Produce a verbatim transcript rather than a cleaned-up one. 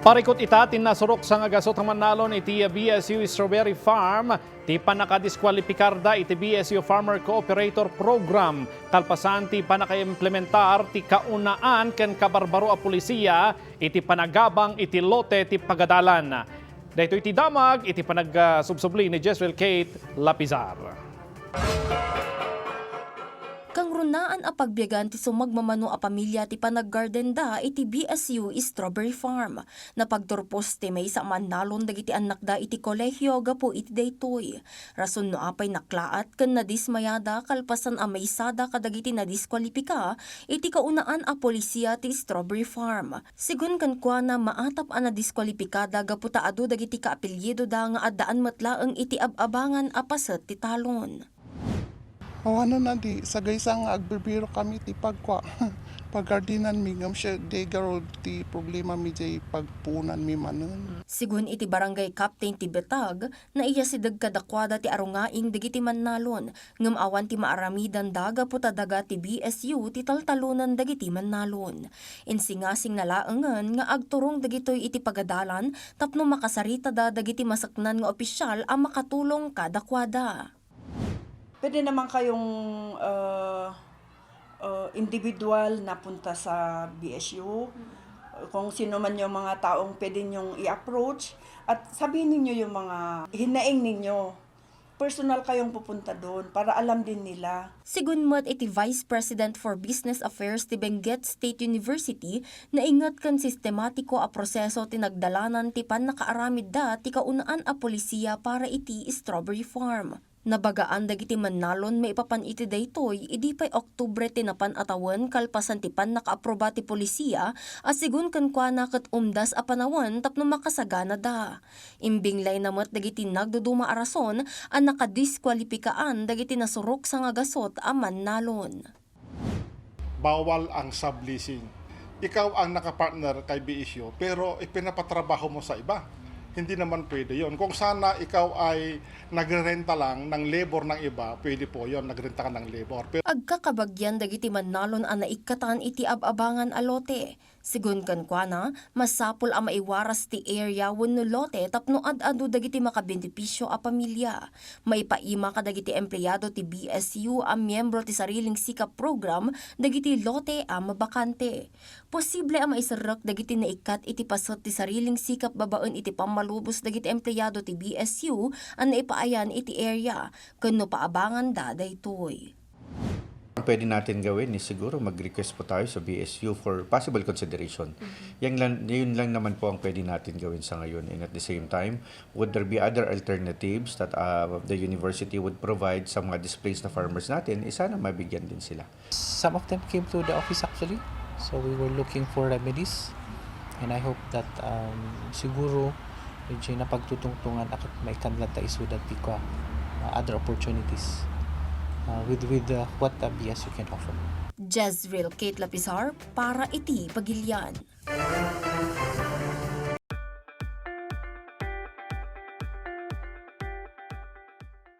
Parikut ita ti nasurok sa nga gasot a mannalon iti B S U Strawberry Farm ti pannakadiskwalipikarda iti B S U Farmer Cooperator Program kalpasan ti pannakaimplementar ti kaunaan ken kabarbaro a polisiya iti panagabang iti lote ti pagadalan. Daytoy ti damag iti panagsubsubli ni Jezreel Kate Lapizar. Kangrunaan a pagbiagan ti sumagmamano a pamilya ti panaggardenda iti B S U Strawberry Farm. Napagturpos ti maysa a mannalon dagiti annakda iti kolehio gapu iti daytoy. Rason no apay naklaat ken nadismayada kalpasan a maysada kadagiti nadiskwalipika iti kaunaan a polisiya ti Strawberry Farm. Segun kenkuana, maatap a nadiskwalipikada gapu ta adu dagiti kaapelyidoda nga addaan met laeng iti ab-abangan a paset ti talon. Awanen a di, sagaysa nga agbirbiro kami ti pagkua, paggardenanmi, ngem siya, di garud ti problemami jay pagpuonanmi manen. Segun iti barangay captain ti Betag, naiyasideg kadakuada ti arungaing dagiti mannalon, ngem awan ti maaramidanda gapu ta daga ti B S U ti taltalonen dagiti mannalon. Insingasingna laengen nga agturong dagitoy iti pagadalan tapno makasaritada dagiti maseknan nga opisial a makatulong kadakuada. Pwede naman kayong, ah, ah, individual na punta sa B S U. Kung sino man yung mga taong pwede niyong i-approach at sabihin ninyo yung mga hinaing ninyo. Personal kayong pupunta doon para alam din nila. Segun met iti Vice President for Business Affairs ti Benguet State University, nainget ken sistematiko a proseso ti nagdalanan ti pannakaaramidda ti kaunaan a polisiya para iti strawberry farm. Nabagaan dagiti mannalon maipapan iti daytoy idi pay Oktubre ti napan a tawen kalpasan ti pannakaapruba ti polisiya a segun kenkuana ket umdas a panawen tapno makasaganada. Imbinglayna met dagiti nagduduma a rason a nakadiskwalipikaan dagiti nasurok sa nga gasot a mannalon. Bawal ang subleasing. Ikaw ang nakapartner kay B S U, pero ipinapatrabaho mo sa iba. Hindi naman pwede yon. Kung sana ikaw ay nagrerenta lang ng labor ng iba, pwede po yon, nagrenta ka ng labor. Pero Agkakabagyan dagiti mannalon a naikkatan iti ab-abangan a lote. Segun kenkuana, masapul a maiwaras ti area wenno lote tapno ad-adu dagiti makabenepisio a pamilya. Maipaima kadagiti empleado ti B S U a miyembro ti Sariling Sikap Program dagiti lote a mabakante. Posible a maiserrek dagiti naikkat iti paset ti Sariling Sikap babaen iti pammalubos dagiti empleado ti B S U a naipaayan iti area, ken no paabanganda daytoy. Ang pwede natin gawin is siguro mag-request po tayo sa B S U for possible consideration. Mhm. Yan lang, yun lang naman po ang pwede natin gawin sa ngayon. And at the same time, would there be other alternatives that, uh, the university would provide sa mga displaced na farmers natin? Eh, sana mabigyan din sila. Some of them came to the office actually. So we were looking for remedies. And I hope that, um, siguro medyo napagtutungtungan a ket maikan latta isuda ti kua, uh, other opportunities, uh, with, with, uh, what, uh, B S U can offer. Jezreel Kate Lapizar para iti Pagilian.